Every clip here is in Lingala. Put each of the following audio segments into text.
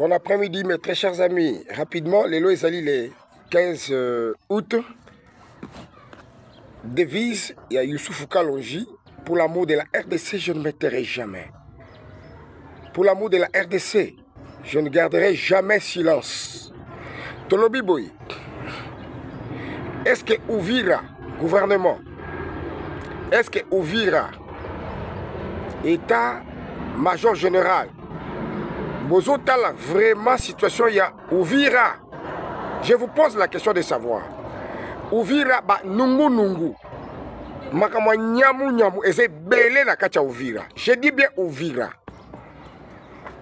Bon après-midi mes très chers amis. Rapidement, lelo ezali le 15 août. Devise ya Youssouf Kalonji, pour l'amour de la RDC, je ne me tairai jamais. Pour l'amour de la RDC, je ne garderai jamais silence. Tolobi boye, est-ce que Uvira, gouvernement, est-ce que Uvira, état major général, bozotala vraiment situation ya Uvira? Je vous pose la question de savoir. Uvira ba nungu nungu, makambo ya nyamu nyamu eza ebele na kati ya Uvira. Je dis bien Uvira.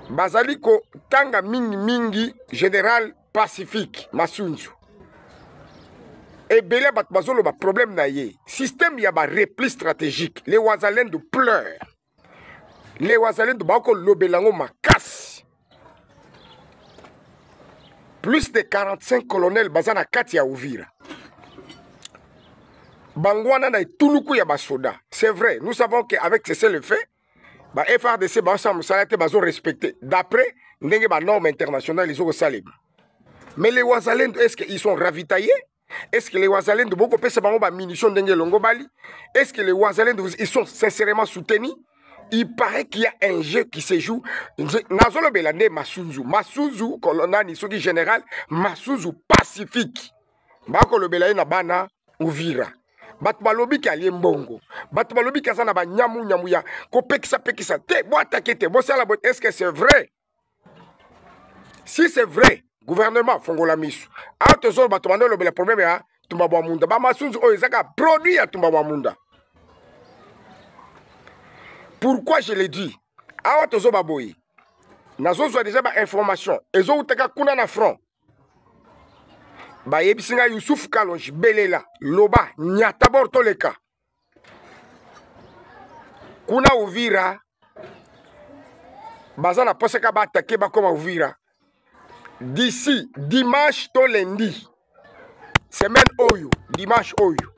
Bazali kotanga mingi mingi général Pacifique Masunzu. Ebele bato bazoloba problème na ye. Système ya ba repli stratégique. Les Wazalendo pleurent. Les Wazalendo bakolobela yango makasi. Plus de 45 colonels baza na kati ya Uvira. Bango wana na etuluku ya basoda. C'est vrai, nous savons qu'avec cessez-le-feu, ba FRDC baosala mosala te, bazo respecter d'après ndenge ba normes internationales ezokosalema. Mais les Wazalendo, est-ce qu'ils sont ravitaillés? Est-ce que les Wazalendo bokopesa bango ba munitions ndenge elongo bali? Est-ce que les Wazalendo ils sont sincèrement soutenus? Il paraît qu'il y a un jeu qui se joue. Nazolobela nde Masunzu. Masunzu, colonel, soki général, Masunzu pacifique. Bakolobela ye na bana Uvira. Bato balobi ke alie mbongo. Bato balobi ke aza na ba nyamu nyamu ya kopekisa pekisa te, bo attaquer te, bosala bo. Est-ce que c'est vrai? Si c'est vrai, gouvernement fongola misu. Awa tozolo bato bando lobela problème ya Tumba bwa Munda. Ba Masunzu oyo ezaka produit ya Tumba bwa Munda. Pourquoi je le dis? Awa tozo ba boye. Nazozwa déjà ba information. Ezowutaka kuna na front. Bayebisi nga Youssouf Kalonji belela loba nyata bor toleka. Kuna Uvira baza na posa ka ba attaquer bakoma Uvira d'ici dimanche to lundi semaine oyo, dimanche oyo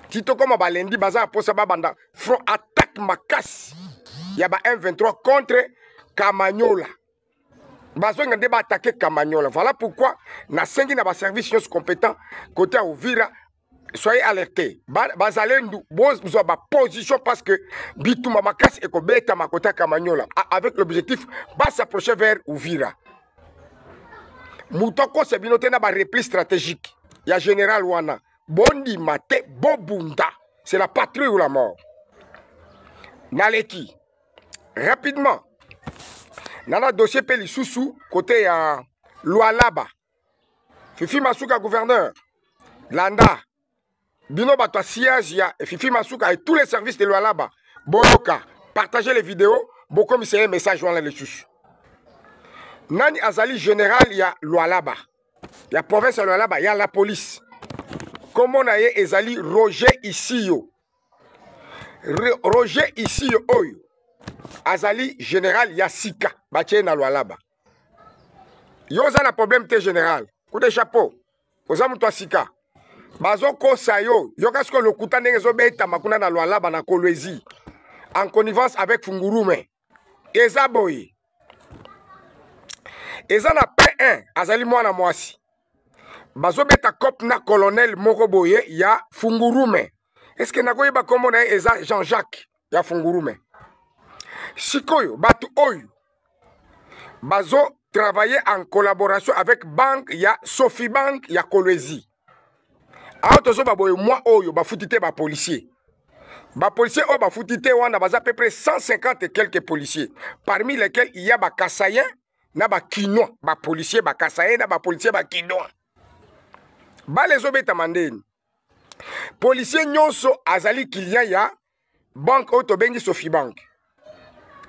ti tokoma ba lundi, baza na posa babanda front attaque makasi ya ba M23 contre Kamanyola. Bazonga nde ba attaquer Kamanyola. Voilà pourquoi nasengi na ba service nyonso compétent côté ya Uvira, soyez alertés. Bazalendu bozwa ba position parce que bitumba makasi ekobetama côté ya Kamanyola avec l'objectif ba s'approcher vers Uvira. Moto akosa bino te na ba repli stratégique ya général wana. Bondima te, bobunda. C'est la patrie ou la mort. Naleki rapidement nana dossier pe lisusu côté ya Lualaba. Fifi Masuka gouverneur landa bino bato ya siège ya Fifi Masuka et tous les services de Lualaba, boyoka, partagez les vidéos, bokomisa ye message wana lisusu. Nani azali général ya Lualaba, ya province ya Lualaba, ya la police? Kombo na ye ezali Roger Isiyo. Roger Isiyo oyo azali général ya sika batie na Lualaba. Yo oza na problème te général, coup de chapeau, oza moto ya sika, bazokosa yo. Yoka sikoyo lokuta ndenge ezobetama kuna na Lualaba na Kolwezi en connivence avec Fungurume. Eza boye, eza na P1 azali mwana mwasi, bazobeta cop na colonel moko boye ya Fungurume. Est-ce que nakoyeba kombo na ye? Eza Jean-Jacques ya Fungurume. Sikoyo bato oyo bazo travailler en collaboration avec banque ya Sophie Bank ya Kolwezi. Awa tozoba boye, mwa oyo bafuti te ba policier. Ba policier oyo bafuti te wana baza à peu près 150 et quelques policiers, parmi lesquels il y a ba Kasaïens na ba Kinois, ba policiers ba Kasaïens na ba policiers ba Kinois. Bale ezobetama ndeni. Policier nyonso azali client ya banque oyo tobengi Sophie Bank.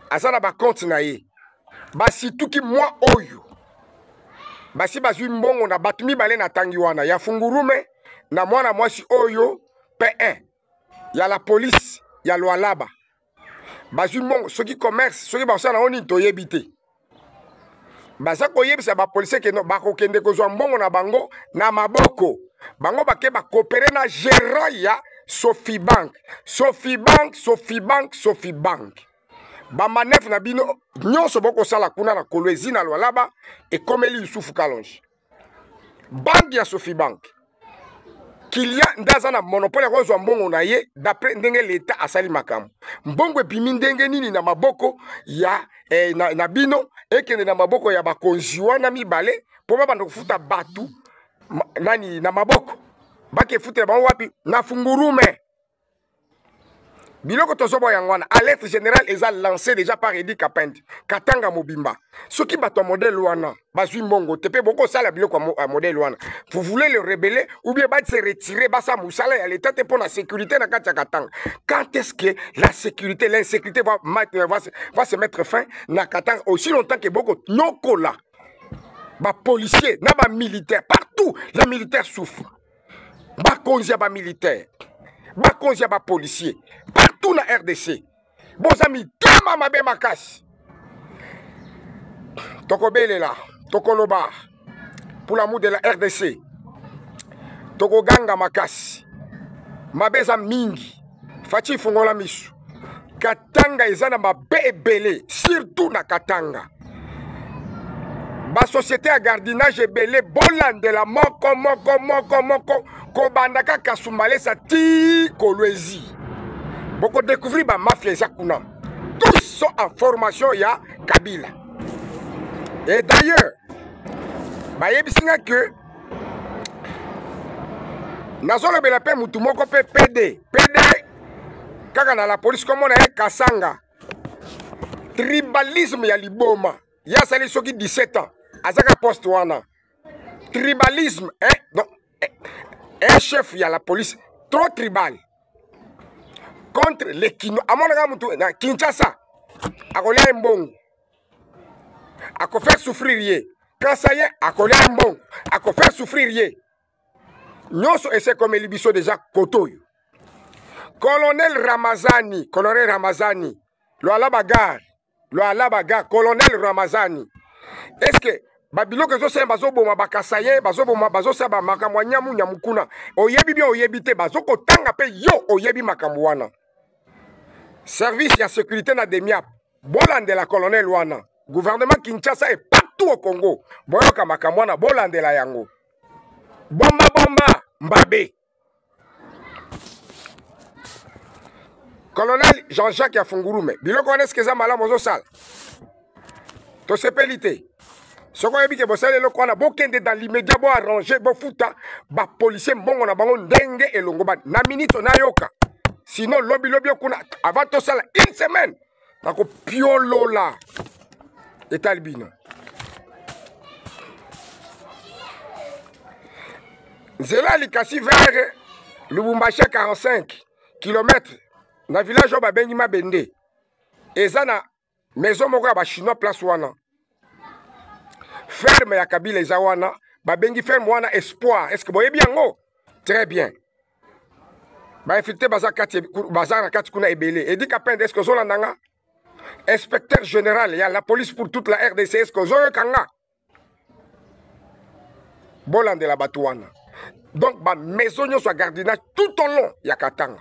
Aza na ba compte na ye. Basituki mwa oyo basi bazwi mbongo na bato mibale na tangi wana ya Fungurume na mwana mwasi oyo P1 ya la police ya Lualaba. Bazwi mbongo soki commerce, soki basala nango nini toyebi te. Baza koyebisa ba policier ke no bakokende kozwa mbongo na bango na maboko. Bango bake ba coopérer na gérant ya Sophie Bank. Sophie Bank, Sophie Bank, Sophie Bank. Bamanevre na bino nyonso bokosala kuna na Kolwezi na Lualaba ekomeli Yusufu Kalonji. Banque ya Sophie Bank kilia nde aza na monopole ya kozwa mbongo na ye d'après ndenge leta asali makambo. Mbongo ebimi ndenge nini na maboko ya eh, na, na bino ekende na maboko ya bakonzi wana mibale mpo babanda kofuta bato ma, nani na maboko bakefutela bango wapi na fungurume. Biloko tozoboya yango wana. Alerte générale eza lancé déjà par Eddy Kapend. Katanga mobimba, soki bato ya modèle wana bazwi mbongo te mpe bokosala biloko ya modèle wana, vous voulez le rebeller ou bien ba se retirer, basala mosala ya l'état te mpo na sécurité na kati ya Katanga. Quand est-ce que la sécurité, l'insécurité va se mettre fin na Katanga? Aussi longtemps que boko nyokola bapolicier na bamilitaire partout, les militaires souffrent, bakonzi ya bamilitaire, bakonzi ya bapolicier partout na RDC, boza mitema mabe makasi. Tokobelela, tokoloba pour l'amour de la RDC, tokoganga makasi. Mabe eza mingi. Fatshi, fungola miso. Katanga eza na mabe ebele, surtout na Katanga basociété ya gardinage ebele. Bolandela moko moko moko moko, kobanda kaka Sumbalesa ti Kolwezi, bokodécouvrir bamafia eza kuna. Tous sont en formation ya Kabila. Et d'ailleurs bayebisi nga ke nazolobela mpe mutu moko mpe PD PD kaka na la police, komona ye Kasanga, tribalisme ya liboma. Ye asali soki 17 ans azaka poste wana, tribalisme, hein? Donc un chef ya la police trop tribal contre les Kino. Amonaka mutu na Kinshasa akolia ye mbongo, akofaire souffrir ye. Kasaye akolia ye mbongo, akofaire souffrir ye. Nyonso ese ekomeli biso deja koto oyo. Colonel Ramazani, colonel Ramazani, Lualaba gare, Lualaba gare, colonel Ramazani, est ce que babiloko ezosala, bazoboma bakasaye, bazoboma, bazosala bamakambo ya nyamu nyamu kuna, oyebi bien oyebi te? Bazokotanga mpe yo oyebi makambo wana. Service ya sécurité na Demiap, bolandela colonel wana. Gouvernement Kinshasa et partout au Congo, boyoka makambo wana, bolandela yango. Bomba bomba mbabe. Colonel Jean-Jacques ya Fungurume, biloko wana eske eza malamu ozosala? Tosepeli te. Soki oyebi ke bosali eloko wana, bokende dans l'immédiat, boarrange, bofuta bapolisier mbongo na bango ndenge elongo bani na minute nayoka. Sinon lobi lobi okuna, avant tosala une semaine, nakopiolola etali bino. Nzela ya Likasi vers Lubumbashi ya 45 km na village oyo babengi Mabende, eza na maison moko ya bachinois. Place wana ferme ya Kabila eza wana, babengi ferme wana Espoir. Est ce que boyebi yango? Très bien. Bainfiltré baza kati, baza na kati kuna ebele. Eddy Kapend, est ce que ozolanda nga? Inspecteur général ya la police pour toute la RDC, est ce que ozoyoka nga? Bolandela bato wana. Donc bamaison nyonso ya gardinage tout au long ya Katanga.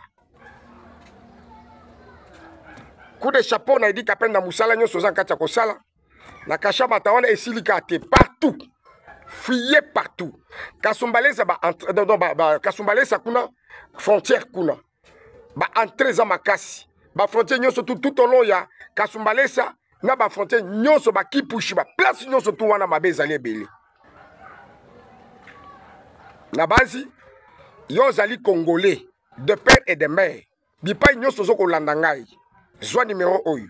Coup de chapeau na Eddy Kapend na mosala nyonso oza na kati ya kosala na Kashabata wana. Esili kaka te, partout, fouiller partout. Kasumbalesa ba, non, ba, ba, Kasumbalesa kuna, frontière kuna, baentrée eza makasi, bafrontière nyonso tout, tout au long ya Kasumbalesa na bafrontière nyonso, bakipushi, baplace nyonso tu wana, mabe ezali ebele. Na banzi yo ozali Congolais de père et de mère, bipai nyonso ozo kolanda ngai, zwa numero oyo: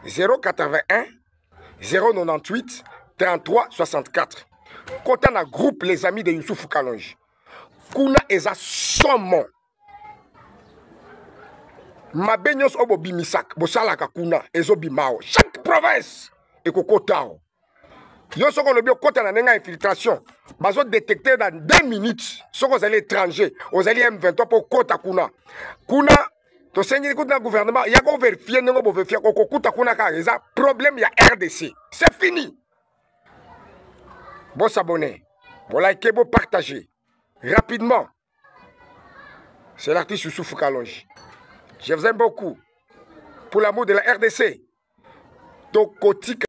081 098 33 64. Kota na groupe Les Amis de Yusufu Kalonji, kuna eza somo. Mabe nyonso oyo bobimisaka, bosalaka kuna, ezobima awa. Chaque province ekokota awa. Yo soki olobi okota na ndenge ya infiltration, bazodetecte dans 2 minutes soki ozali étranger, ozali M23, mpo okota kuna. Kuna tosengi kutu na gouvernement ya koverifie ndenge boverifie, okokuta kuna kaka eza problème ya RDC. C'est fini. Bosabone, bolike, bopartage rapidement. C'est l'artiste Youssouf Kalonji. Je vous aime beaucoup pour l'amour de la RDC. Tokotika.